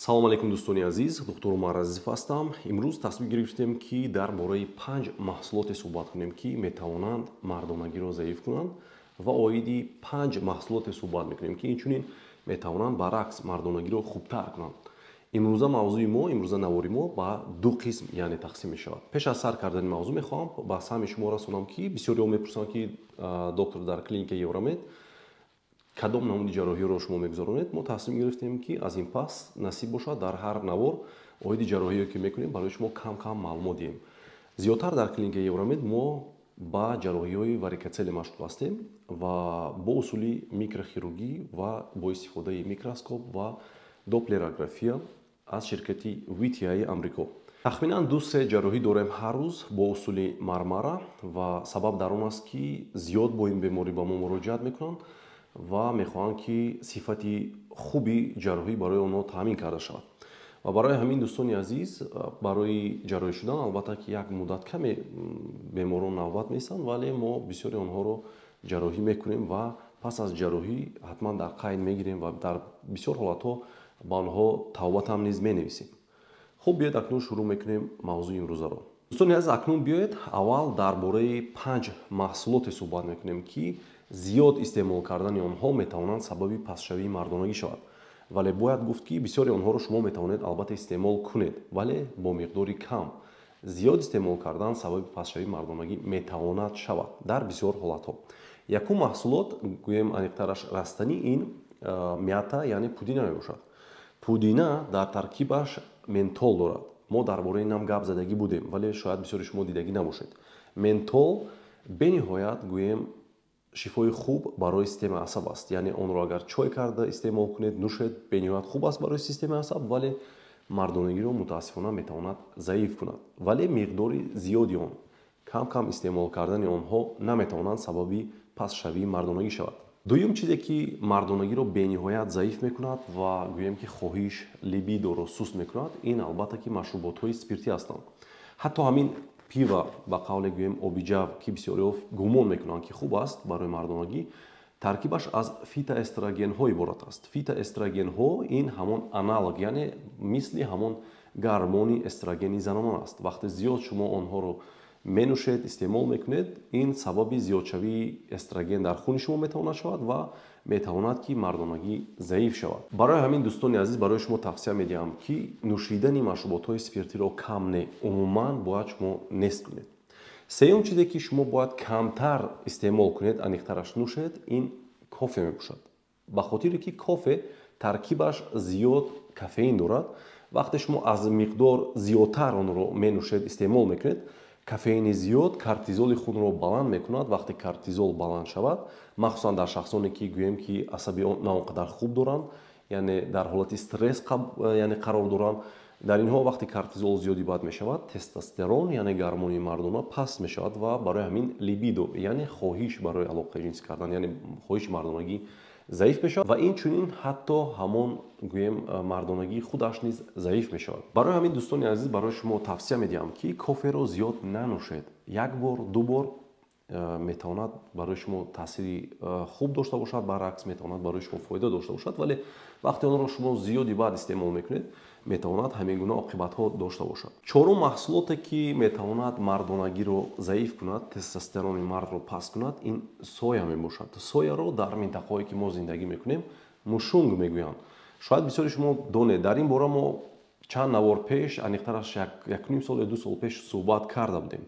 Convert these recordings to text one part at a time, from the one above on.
Салом алейкум, дӯстони азиз, доктор Умар Азизов ҳастам. Имрӯз тасмим гирифтем, ки дар бораи панҷ маҳсулоте суҳбат кунем, ки метавонанд мардонагиро заиф кунанд, ва оиди панҷ маҳсулоте суҳбат мекунем, ки инчунин метавонанд баръакс мардонагиро хубтар кунанд. Имрӯза мавзӯи мо, имрӯза навори мо ба ду қисм, яъне тақсим мешавад. Пеш аз сар кардани мавзӯъ мехоҳам ба самъи шумо расонам, ки бисёриҳо мепурсанд, ки доктор, дар клиникаи Евромед кадом намуди ҷарроҳиро шумо мегузаронед? Мо тасмим гирифтем, ки аз ин пас, насиб бошад, дар ҳар навор оиди ҷарроҳие, ки мекунем, барои шумо кам кам маълумот диҳем. Зиёдтар дар клиникаи Евромед мо ба ҷарроҳиҳои варикоцеле машғул ҳастем ва бо усули микрохирургӣ ва бо истифодаи микроскоп ва доплерография аз ширкати VTI Амрико. Тахминан 2-се ҷарроҳӣ дорем ҳар рӯз бо усули Мармара, ва сабаб дар он аст, ки зиёд бо ин беморӣ ба мо муроҷиат мекунанд ва мехоҳанд, ки сифати хуби ҷарроҳӣ барои онҳо таъмин карда шавад. Ва барои ҳамин, дӯстони азиз, барои ҷарроҳӣ шудан, албатта, ки як муддат каме беморон навбат меистанд, вале мо бисёри онҳоро ҷарроҳӣ мекунем ва пас аз ҷарроҳӣ ҳатман дар қайд мегирем ва дар бисёр ҳолатҳо ба онҳо тавбатам низ менависем. Хуб, биёед, акнун шурӯъ мекунем мавзӯи имрӯзаро. Дӯстони азиз, акнун биёед, аввал дар бораи панҷ маҳсулоте суҳбат мекунем, ки зиёд истеъмол кардани онҳо метавонанд сабаби пастшавии мардонагӣ шавад. Вале бояд гуфт, ки бисёри онҳоро шумо метавонед, албатта, истеъмол кунед, вале бо миқдори кам. Зиёд истеъмол кардан сабаби пастшавии мардонагӣ метавонад шавад дар бисёр ҳолатҳо. Якум маҳсулот, гӯем, аниқтараш растанӣ, ин мята, яъне пудина мебошад. Пудина дар таркибаш ментол дорад. Мо дар бораи ин ҳам гап задагӣ будем, вале шояд бисёри шумо дидагӣ набошед. Ментол бениҳоят, гӯем, шифои хуб барои системаи асаб аст, яъне онро агар чой карда истеъмол кунед, нӯшед, бениҳоят хуб аст барои системаи асаб, вале мардонагиро, мутаассифона, метавонад заиф кунад. Вале миқдори зиёди он, кам кам истеъмол кардани онҳо наметавонанд сабаби пастшавии мардонагӣ шавад. Дуюм чизе, ки мардонагиро бениҳоят заиф мекунад ва, гӯем, ки хоҳиш, либидоро суст мекунад, ин, албатта, ки машруботҳои спиртӣ ҳастанд. Ҳатто ҳамин пиво, ба қавле гӯем, оби ҷав, ки бисёриҳо гумон мекунанд, ки хуб аст барои мардонагӣ, таркибаш аз фитоэстрогенҳо иборат аст. Фитоэстрогенҳо ин ҳамон аналог, яъне мисли ҳамон гармони эстрогени занонон аст. Вақте зиёд шумо онҳоро менӯшед, истеъмол мекунед, ин сабаби зиёдшавии эстроген дар хуни шумо метавонад шавад ва метавонад, ки мардонагӣ заиф шавад. Барои ҳамин, дӯстони азиз, барои шумо тавсия медиҳам, ки нӯшидани машруботҳои спиртиро кам не, умуман бояд шумо нест кунед. Сеюм чизе, ки шумо бояд камтар истеъмол кунед, аниқтараш нӯшед, ин кофе мебошад, ба хотире ки кофе таркибаш зиёд кофеин дорад. Вақте шумо аз миқдор зиёдтар онро менӯшед, истеъмол мекунед, кофеини зиёд кортизоли хунро баланд мекунад. Вақте кортизол баланд шавад, махсусан дар шахсоне, ки, гӯем, ки асаби на он қадар хуб доранд, яъне дар ҳолати стресс, яъне қарор доранд, дар инҳо вақте кортизол зиёди бад мешавад, тестостерон, яъне гармони мардона, паст мешавад ва барои ҳамин либидо, яъне хоҳиш барои алоқаи ҷинсӣ кардан, яъне хоҳиши мардонагӣ заиф мешавад ва инчунин ҳатто ҳамон, гӯем, мардонагии худаш низ заиф мешавад. Барои ҳамин, дӯстони азиз, барои шумо тавсия медиҳам, ки коферо зиёд нанӯшед. Як бор, ду бор метавонад барои шумо таъсири хуб дошта бошад, баръакс, метавонад барои шумо фоида дошта бошад, вале вақте онро шумо зиёди баъд истеъмол мекунед, метавонад ҳамин гуна оқибатҳо дошта бошад. Чорум маҳсулоте, ки метавонад мардонагиро заиф кунад, тестостерони мардро паст кунад, ин соя мебошад. Сояро дар минтақаҳое, ки мо зиндагӣ мекунем, мушунг мегӯянд. Шояд бисёри шумо донед, дар ин бора мо чанд навор пеш, аниқтараш 1.5 сол ё 2 сол пеш суҳбат карда будем.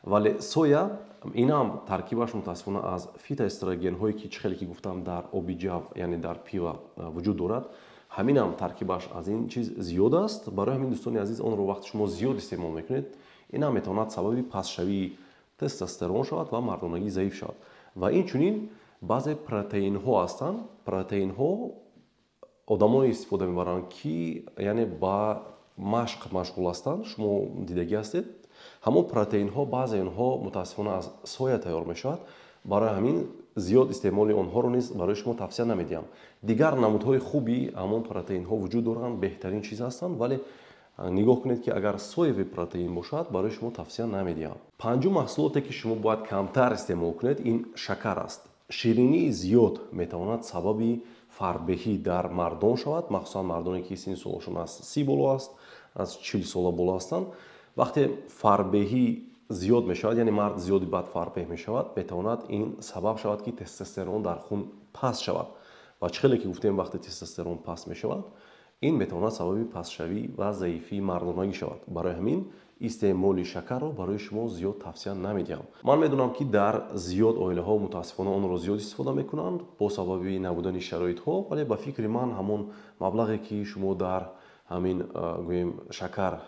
Вале соя инам таркибаш, мутаассифона, аз фитоэстрогенҳое, ки чӣ хеле ки гуфтам, дар оби ҷав, яъне дар пиво вуҷуд дорад, ҳаминам таркибаш аз ин чиз зиёд аст. Барои ҳамин, дӯстони азиз, онро вақте шумо зиёд истеъмол мекунед, инам метавонад сабаби пастшавии тестостерон шавад ва мардонагӣ заиф шавад. Ва инчунин баъзе протеинҳо ҳастанд. Протеинҳо одамоне истифода мебаранд, ки, яъне, ба машқ машғул ҳастанд. Шумо дидагӣ ҳастед, ҳамон протеинҳо, баъзе онҳо, мутаассифона, аз соя тайёр мешавад. Барои ҳамин зиёд истеъмоли онҳоро низ барои шумо тавсия намедиҳам. Дигар намудҳои хуби ҳамон протеинҳо вуҷуд доранд, беҳтарин чиз ҳастанд, вале нигоҳ кунед, ки агар соевый протеин бошад, барои шумо тавсия намедиҳам. Панҷум маҳсулоте, ки шумо бояд камтар истеъмол кунед, ин шакар аст. Ширинии зиёд метавонад сабаби фарбеҳӣ дар мардон шавад, махсусан мардоне ки синни солашон аз 30 боло аст, аз 40 сола боло ҳастанд. Вақте фарбеҳӣ зиёд мешавад, яъне мард зиёди бад фарбеҳ мешавад, метавонад ин сабаб шавад, ки тестостерон дар хун паст шавад. Ва чӣ хеле ки гуфтем, вақте тестостерон паст мешавад, ин метавонад сабаби пастшавӣ ва заифии мардонагӣ шавад. Барои ҳамин истеъмоли шакарро барои шумо зиёд тавсия намедиҳам. Ман медонам, ки дар зиёд оилаҳо мутаассифона онро зиёд истифода мекунанд бо сабаби набудани шароитҳо, вале ба фикри ман ҳамон маблағе ки шумо дар ҳамин гӯем шакар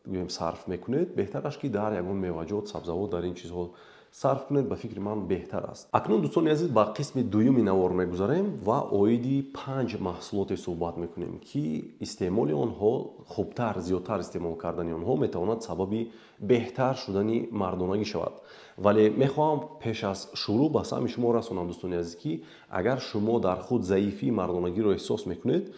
гӯем сарф мекунед, беҳтараш ки дар ягон меваҷот, сабзавот, дар ин чизҳо сарф кунед, ба фикри ман беҳтар аст. Акнун, дӯстони азиз, ба қисми дуюми навор мегузарем ва оиди 5 маҳсулоте суҳбат мекунем, ки истеъмоли онҳо, хубтар, зиёдтар истеъмол кардани онҳо метавонад сабаби беҳтар шудани мардонагӣ шавад. Вале мехоҳам пеш аз шурӯъ ба самъи шумо расонам, дӯстони азиз, ки агар шумо дар худ заифии мардонагиро эҳсос мекунед,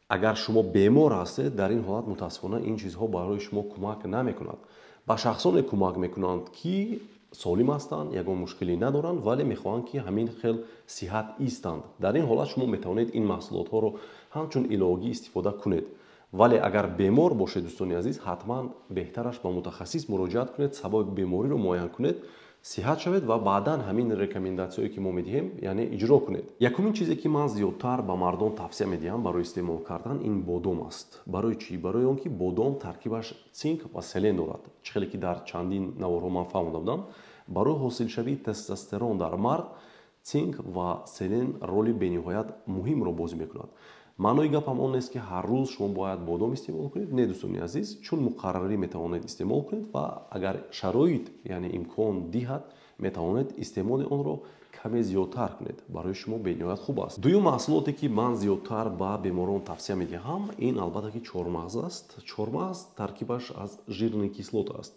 агар шумо бемор ҳастед, дар ин ҳолат мутаассифона ин чизҳо барои шумо кӯмак намекунад. Ба шахсоне кӯмак мекунанд, ки солим ҳастанд, ягон мушкилӣ надоранд, вале мехоҳанд, ки ҳамин хел сиҳат истанд. Дар ин ҳолат шумо метавонед ин маҳсулотҳоро ҳамчун иловагӣ истифода кунед. Вале агар бемор бошед, дӯстони азиз, ҳатман беҳтараш ба мутахассис муроҷиат кунед, сабаби бемориро муайян кунед, сиҳат шавед ва баъдан ҳамин рекомендатсияое ки мо медиҳем, яъне иҷро кунед. Якумин чизе ки ман зиёдтар ба мардон тавсия медиҳам барои истеъмол кардан, ин бодом аст. Барои чӣ? Барои он ки бодом таркибаш цинк ва селен дорад. Чӣ хеле ки дар чандин наворҳо ман фаҳмода будам, барои ҳосилшавии тестостерон дар мард цинк ва селен роли бениҳоят муҳимро бозӣ мекунад. Маънои гапам он нест, ки ҳар рӯз шумо бояд бодом истеъмол кунед. Не, дӯстони азиз, чун муқаррарӣ метавонед истеъмол кунед ва агар шароит, яъне имкон диҳад, метавонед истеъмоли онро каме зиёдтар кунед, барои шумо бениҳоят хуб аст. Дуюм маҳсулоте ки ман зиёдтар ба беморон тавсия медиҳам, ин албатта ки чормағз аст. Чормағз таркибаш аз жирные кислота аст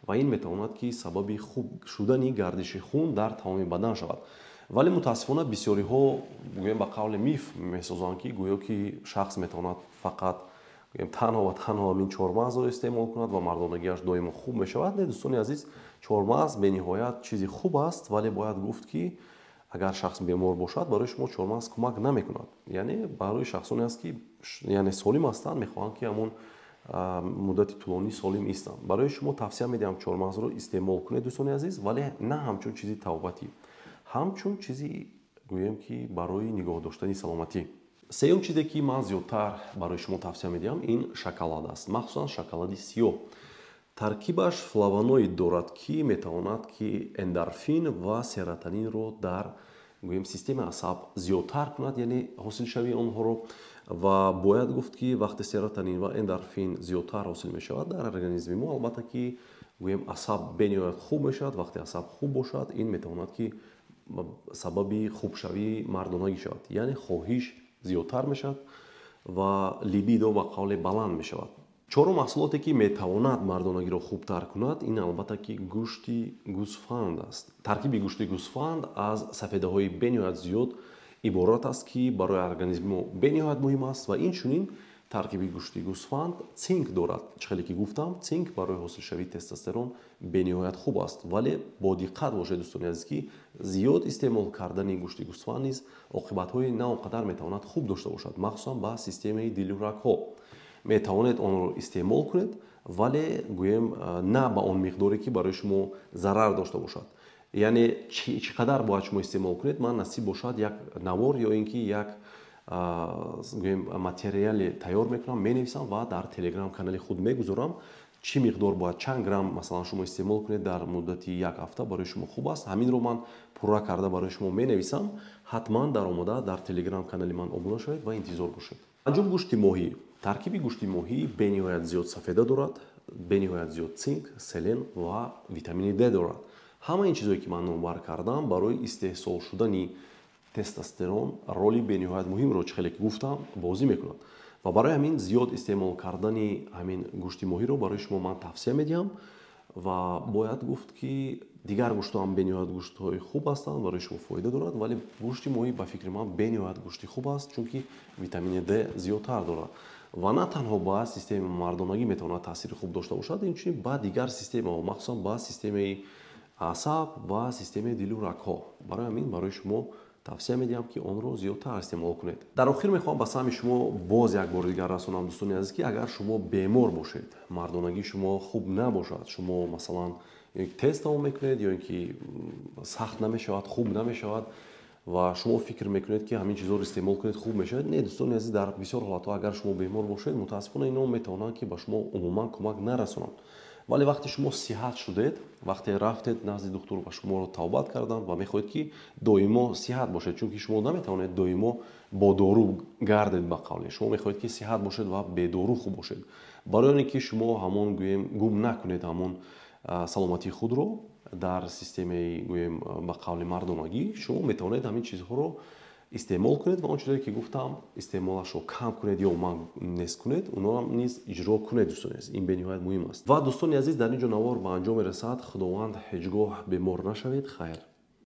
ва ин метавонад, ки сабаби хуб шудани гардиши хун дар тамоми бадан шавад. Вале мутаассифона бисёриҳо, гӯем, ба қавли миф месозанд, ки гӯё ки шахс метавонад фақат, гӯем, танҳо ва танҳо ҳамин чормағзро истеъмол кунад ва мардонагиаш доимо хуб мешавад. Не, дӯстони азиз, чормағз бениҳоят чизи хуб аст, вале бояд гуфт, ки агар шахс бемор бошад, барои шумо чормағз кӯмак намекунад. Яъне барои шахсоне аст, ки яъне солим ҳастанд, мехоҳанд, ки ҳамон муддати тӯлонӣ солим истанд. Барои шумо тавсия медиҳам, чормағзро истеъмол кунед, дӯстони азиз, вале на ҳамчун чизи тавбатӣ, ҳамчун чизи, гӯем, ки барои нигоҳ доштани саломатӣ. Сеюм чизе ки ман зиёдтар барои шумо тавсия медиҳам, ин шоколад аст, махсусан шоколади сиёҳ. Таркибаш флавоноид дорад, ки метавонад, ки эндорфин ва серотонинро дар, гӯем, системаи асаб зиёдтар кунад, яъне ҳосилшавии онҳоро. Ва бояд гуфт, ки вақте серотонин ва эндорфин зиёдтар ҳосил мешавад дар организми мо, албатта ки, гӯем, асаб бениҳоят хуб мешавад. Вақте асаб хуб бошад, ин метавонад, ки сабаби хубшавии мардонагӣ шавад, яъне хоҳиш зиёдтар мешавад ва либидо, ба қавле, баланд мешавад. Чорум маҳсулоте ки метавонад мардонагиро хубтар кунад, ин албатта ки гӯшти гӯсфанд аст. Таркиби гӯшти гӯсфанд аз сафедаҳои бениҳоят зиёд иборат аст, ки барои организми мо бениҳоят муҳим аст, ва инчунин таркиби гӯшти гӯсфанд цинк дорад. Чӣ хеле ки гуфтам, цинк барои ҳосилшавии тестостерон бениҳоят хуб аст. Вале бо диққат бошед, дӯстони азиз, ки зиёд истеъмол кардани гӯшти гӯсфанд низ оқибатҳои на он қадар метавонад хуб дошта бошад, махсусан ба системаи дилу рагҳо. Метавонед онро истеъмол кунед, вале, гӯем, на ба он миқдоре, ки барои шумо зарар дошта бошад. Яъне чӣ қадар бояд шумо истеъмол кунед, ман насиб бошад, як навор ё ин ки як, гӯем, материале тайёр мекунам, менависам ва дар телеграм канали худ мегузорам, чӣ миқдор бояд, чанд грамм масалан шумо истеъмол кунед дар муддати як ҳафта барои шумо хуб аст. Ҳаминро ман пурра карда барои шумо менависам. Ҳатман даромада дар телеграм канали ман обуна шавед ва интизор бошед. Панҷум, гӯшти моҳӣ. Таркиби гӯшти моҳӣ бениҳоят зиёд сафеда дорад, бениҳоят зиёд цинк, селен ва витамини д дорад. Ҳама ин чизое ки ман номбар кардам, барои истеҳсол шудани тестостерон роли бениҳоят муҳимро, чӣ хеле ки гуфтам, бозӣ мекунад. Ва барои ҳамин зиёд истеъмол кардани ҳамин гӯшти моҳиро барои шумо ман тавсия медиҳам. Ва бояд гуфт, ки дигар гӯштҳо ҳам бениҳоят гӯштҳои хуб ҳастанд, барои шумо фоида дорад, вале гӯшти моҳӣ, ба фикри ман, бениҳоят гӯшти хуб аст, чунки витамини д зиёдтар дорад ва на танҳо ба системаи мардонагӣ метавонад таъсири хуб дошта бошад, инчунин ба дигар системаҳо, махсусан ба системаи асаб ва системаи дилу рагҳо. Барои ҳамин барои шумо Тавсия медиҳам, ки онро зиёдтар истеъмол кунед. Дар охир мехоҳам ба самъи шумо боз як бори дигар расонам, дӯстони азиз, ки агар шумо бемор бошед, мардонагии шумо хуб набошад, шумо, масалан, тез тамом мекунед ё ин ки сахт намешавад, хуб намешавад ва шумо фикр мекунед, ки ҳамин чизҳоро истеъмол кунед, хуб мешавад. Не, дӯстони азиз, дар бисёр ҳолатҳо, агар шумо бемор бошед, мутаассифона, ино метавонанд, ки ба шумо умуман кӯмак нарасонанд. Вале вақте шумо сиҳат шудед, вақте рафтед назди духтур ва шуморо табобат карданд ва мехоҳед, ки доимо сиҳат бошед, чунки шумо наметавонед доимо бо дору гардед, ба қавле шумо мехоҳед, ки сиҳат бошед ва бедору хуб бошед. Барои оне ки шумо ҳамон, гӯем, гум накунед ҳамон саломатии худро дар системаи, гӯем, ба қавли мардонагӣ, шумо метавонед ҳамин чизҳоро истеъмол кунед ва он чизое, ки гуфтам, истеъмолашро кам кунед ё умуман нест кунед, онҳоам низ иҷро кунед. Дӯстони азиз, ин бениҳоят муҳим аст. Ва, дӯстони азиз, дар ин ҷо навор ба анҷом мерасад. Худованд, ҳеҷ гоҳ бемор нашавед. Хайр.